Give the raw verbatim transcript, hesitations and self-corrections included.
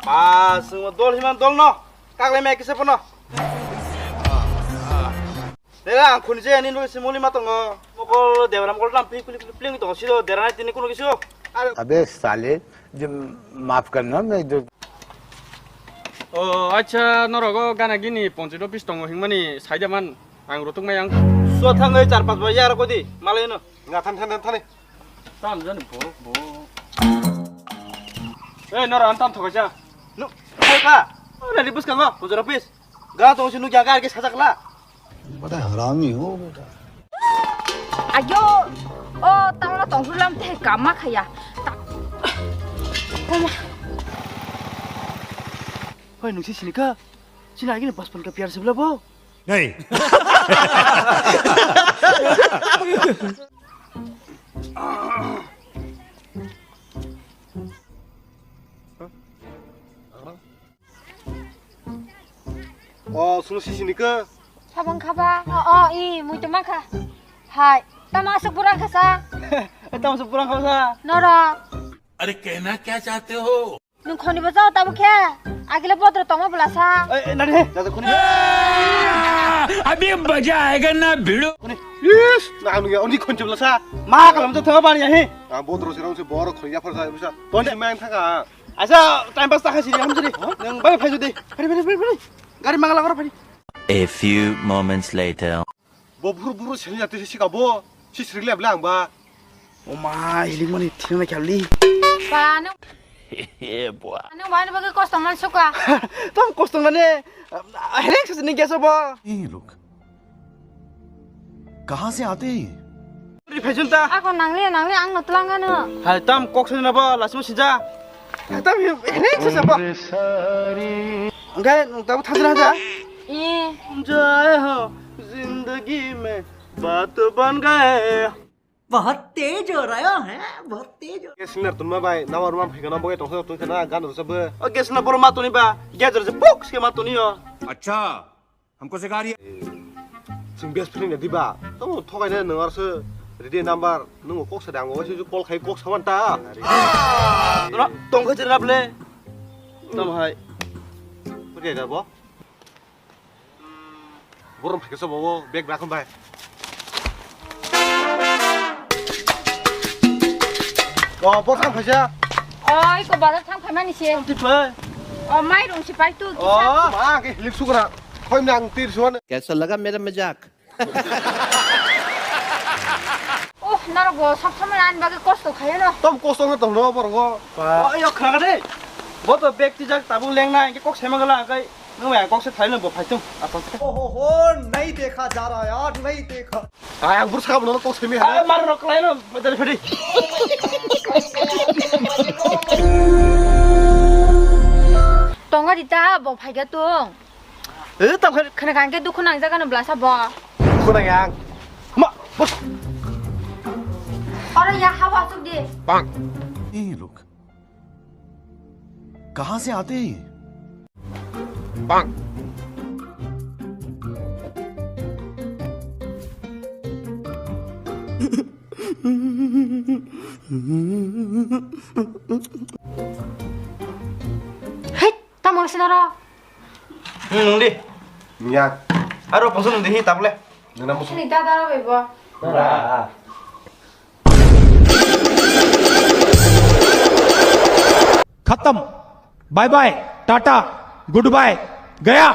Ah, sungma dol himan dol no. Kaklai mai kisa pono. Nela ang khuni je ani nuli simuli ma tongo. Mokol debra mokol tam pling pling pling tongo sido dera nai tini kuno kisu. अबे साले, जो माफ करना, मैं जो Oh, acha, norok o gana gini ponchayat office tongo hingmani saida man ang rotok mai ang. So thangwi char panch bai yar kodi, malai no. Nga than than than thani. Tam jani borok bo. Ei, norok ang tam thokaisa. No, ka. O nani bwskango ponchayat office. Ga tong sinu kya ga ke sajak la. बड़ा हरामी हो बेटा। Ayo, o tangla tonghulam te kama khaya. Ta-, Oma. Hoi nungsi sinika, sini agini paspon ka piyar sebla bo. नहीं। O, sunu sisi ni ke? Sabang khaba? O, o, i, mui to makha. Hai, tama asuk burang khasa? Tama asuk burang khasa? Noro. अरे कहना क्या चाहते हो? Nung khoni ba jao tabu khe? Agile bodro tongma bula sa. Eh, eh, nani he? Jaja khoni. अभी मजा आएगा ना भिड़ो। Khoni. Yes, na nung ya, oni khoni bula sa. Ma kalam to thama bani ya he. Ah, bodro sirang se bor khoni ya phar sa bisa. Ton main thaka. Acha, time pass ta khasi, hamjani. Nang bai phai jodi. Phai, phai, phai, phai. Gari mangala gora phai. A few moments later. Bo buru buru sini jati sika bo. Si sirle bla ang ba. Oma, hiling mani thina kali. Ba, nang. Yeah, boy. Nang wani bagi kosto man suka. Tam kosto mane. Hereng sini geso bo. Hey, look. कहाँ से आते हैं ये? Ri phai jun ta. Ako nangle, nangle, ang no tlang ano. Hai tam kok sini na ba, lasmu sija. Hai tam he, he, sisa ba. Angkai, nung tabu thajra ja. Eh. Jai ho, zindagi mein baat ban gaye. बहुत तेज हो रहा है, बहुत तेज हो। Gas sinar tunma bai, nawar mam phikana boge tongsa tongsa na gan rasa be. O gas na boro matoni ba, gas rasa pok se matoni yo. अच्छा, हमको सिखा रही है। Sing best friend ya diba. Tamo thokai na nang arse ready number, nung kok sa dang, wasi ju call khai kok sawan ta. Tongkha jera ble. Tamo hai. Pwrkya da bo? Borom phaikhe sobo o bag bra khum bai. O, bor thang phaisa. Oi, ko bazar thang phaimani se. Twi phai. O, mairung si pai tu. O, ma ke hilik sukra. Khoi nang tir suan. कैसा लगा मेरा मजाक? Oh, norok bo sab samai ani bagwi kosto khayo no. Tom kosto no tong no borok. Oi, yok khna de. Bo to bag tijak tabuk leng na, kok sema gala kai. Nung ya kok se thai no bo phai tung. Apa? ओहो हो, नहीं देखा जा रहा यार, नहीं देखा। Ay, ang bur sakha bono kok semi ha. Mar no klai no, bajal phadi. Tonga dita bo phai ga tung. Eh, tam khani. Khana kangke dukhu nang jaga no blasa bo. Dukhu nang yang. Ma, bos. Oro ya hawa suk di. Bang. ये लोग कहाँ से आते हैं ये? Bang. Hei, tamo sinara. Hmm, nung di. Nya. Aro pungsu nung di hi tabule. Nuna musu. Sini dada ro bebo. खत्म। Bye bye, tata, goodbye, गया।